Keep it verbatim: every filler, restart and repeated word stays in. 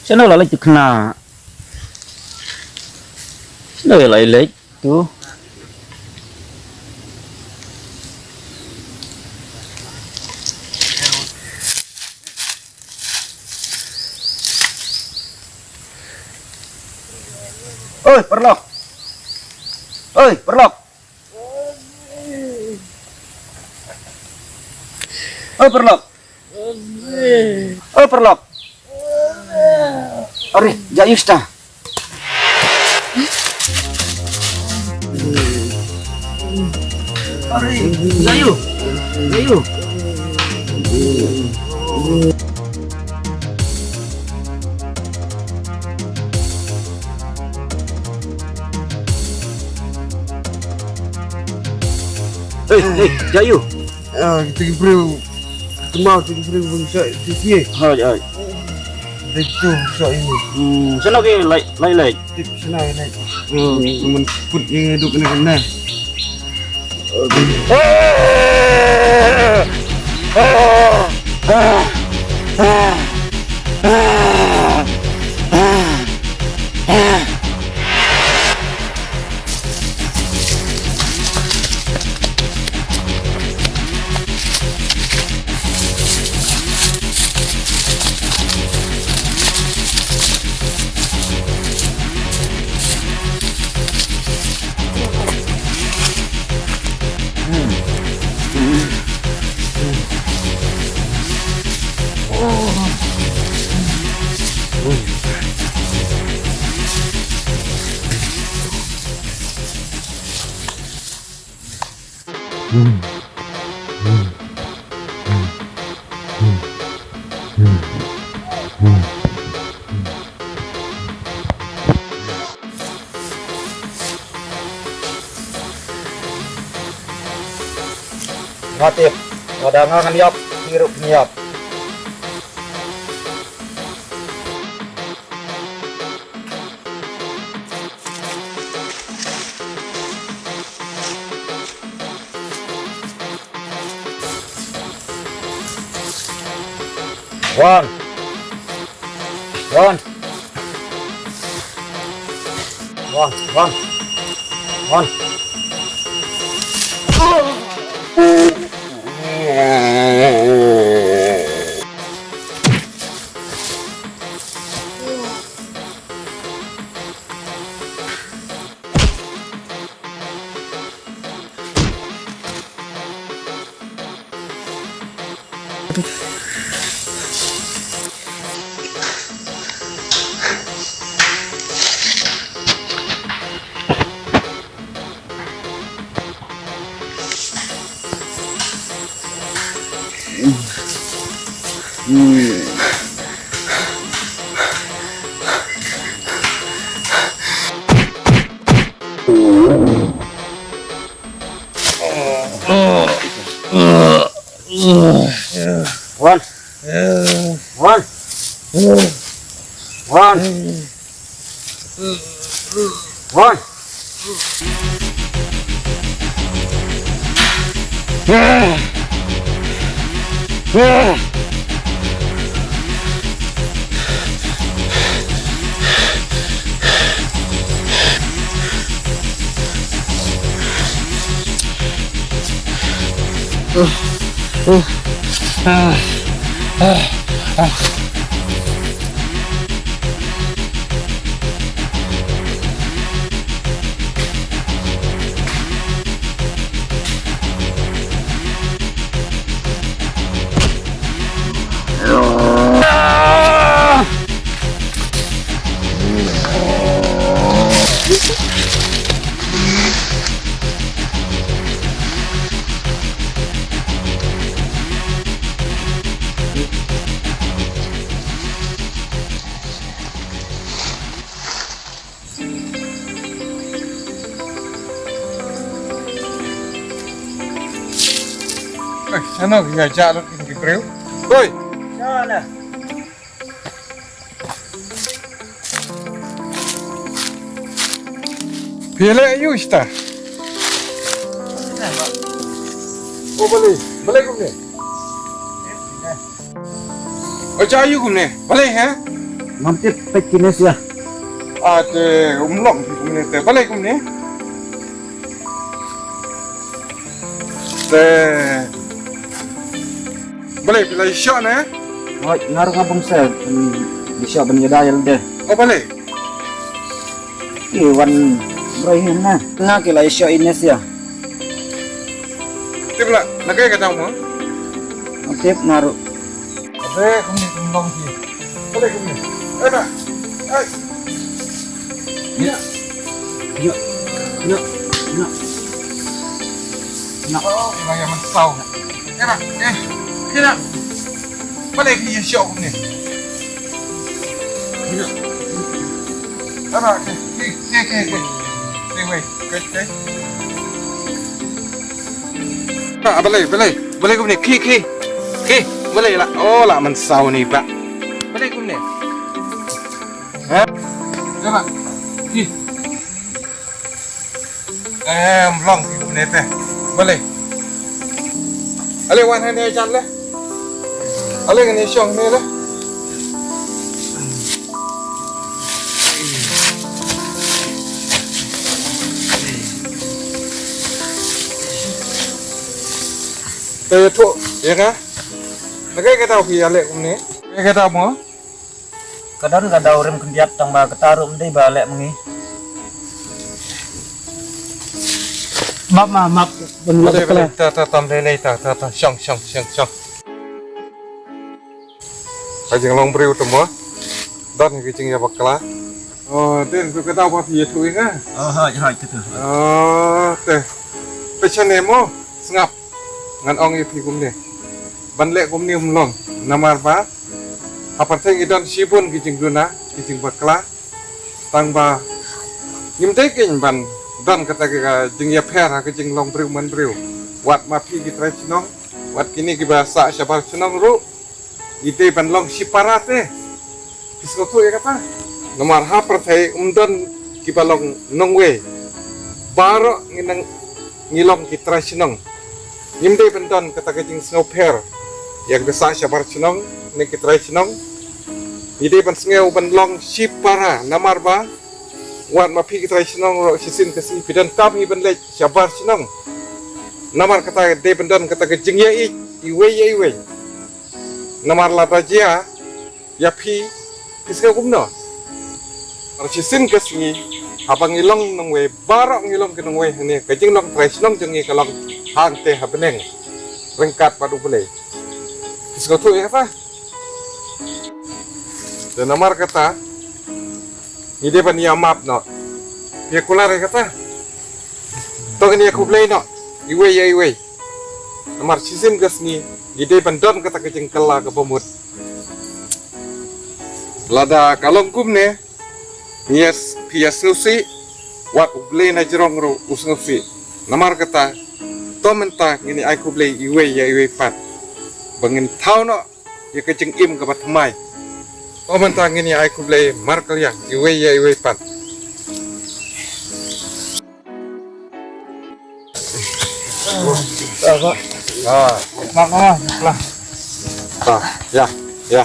Shano la leit tu khynnah? Shano la leit tu? Oi, paralok. Oi, paralok. Oi, paralok. Oi, paralok. Are, jia ïu shata. Are, jia ïu. Jia ïu. Hei, hei, jia ïu. Ah, kita ki briew. Kita mau kita ki briew bang sa sisi. Hoi, hoi. Dei tu sa ini. Hmm, shano ki lai, lai, lai. Tip shano ki lai. Hmm, teman put ni duk ni kena. Nga tip, lada nga ngan ïap, phi ruh phin ïap. Wan. Wan. Wan, wan. Wan. Wan. Wan. Wan. Wan. Eh, shano ki ïa jah lut kin ki briew? Hoi! Shano? Phi leh aïu shata? O balei, balei kumne? O cha ïa kumne, balei he? Ngam tip, peit kine sia. A te, um long kumne te, balei kumne? Te. Balei phi la ïashoh ne? Hooid, nga ruh nga bym sngewsih ban ïada ïa lade. O balei? Ki wan brei hi na. Nga ki la ïashoh ine sia. Tip la, na kaei ka daw mo? Tip nga ruh. Abe, kumne kum long ki. Balei kumne? Eh, na. Ai. Ina. Ina. Ina. Ina. Ina. Oh, ina yang mentau. Ina. Eh, ina. Balei ki ïashoh kumne? Ina. Ina. Ki, ki, ki, ki. Ki, wei. Ki, ki. Ah, balei, balei. Balei kumne? Ki, ki. Ki. Balei la. Oh, la mentau ni ba. Balei kumne? Ha? Ina. Ki. Em, long ki kumne te. Balei. Ale wan hangne jan le. Ale ngin ïashong ne le. Te ïathuh ïa nga. Na kaei ka daw phi ïaleh kumne? Kaei ka daw mo? Ka don ka daw rim khyndiat tang ba kata ruh ym dei ba leh ma ngi. Map ma, map. Ban leh bakla. Ta, ta, tam lei lei, ta, ta, ta, shong, shong, shong, shong. Ka jinglong briew te mo. Don ka jingïabakla. Oh, te ka daw ba phi ïathuh ïa nga. Oh, hooid, hooid, te. Oh, te. Peit shane mo. Sngap. Ngan ong ïa phi kumne. Ban leh kumne ym long. Namar ba ha pyrthei ngi don shibun ki jingduna, ki jingbakla. Tang ba ngim dei kein ban don kata ka jingïapher ha ka jinglong briew man briew. Wat ma phi ki trai shnong, wat kine kiba sah shabar shnong ruh. Ngi dei ban long shipara te. Phi sngewthuh ïa kata? Namar ha pyrthei ym don kiba long nongwei. Baroh ngi nang ngi long ki trai shnong. Ngim dei ban don kata ka jingsngewpher ïa kiba sah shabar shnong ne ki trai shnong. Ngi dei ban sngew ban long shipara namar ba wat ma phi ki trai shnong ruh shisien ka sngi phi donkam hi ban leit shabar shnong. Namar kata dei ban don kata ka jingïaieit iwei ïa iwei. Namar lada jia ïa phi, phi sngew kumno? Ar shisien ka sngi haba ngi long nongwei, baroh ngi long ki nongwei hangne, ka jinglong trai shnong jong ngi ka long hangte ha bneng ryngkat bad U Blei. Phi sngewthuh ïa kata? Te namar kata ngi dei ban ïa map noh. Phi kular ïa kata? To ngin ïa khublei noh iwei ïa iwei. Namar shisien ka sngi ngi dei ban don kata ka jingkylla kaba mut. Lada ka long kumne, ngi ïa s-, phi ïa sngewsih, wat U Blei na jrong ruh u sngewsih. Namar kata, to mynta ngin ïa ai khublei iwei ïa iwei pat. Ba ngin thaw noh ïa ka jingim kaba thymmai. To mynta ngin ïa ai khublei markylliang iwei ïa iwei pat. Ah. Mak, ah, lah. Ah, ya, ya.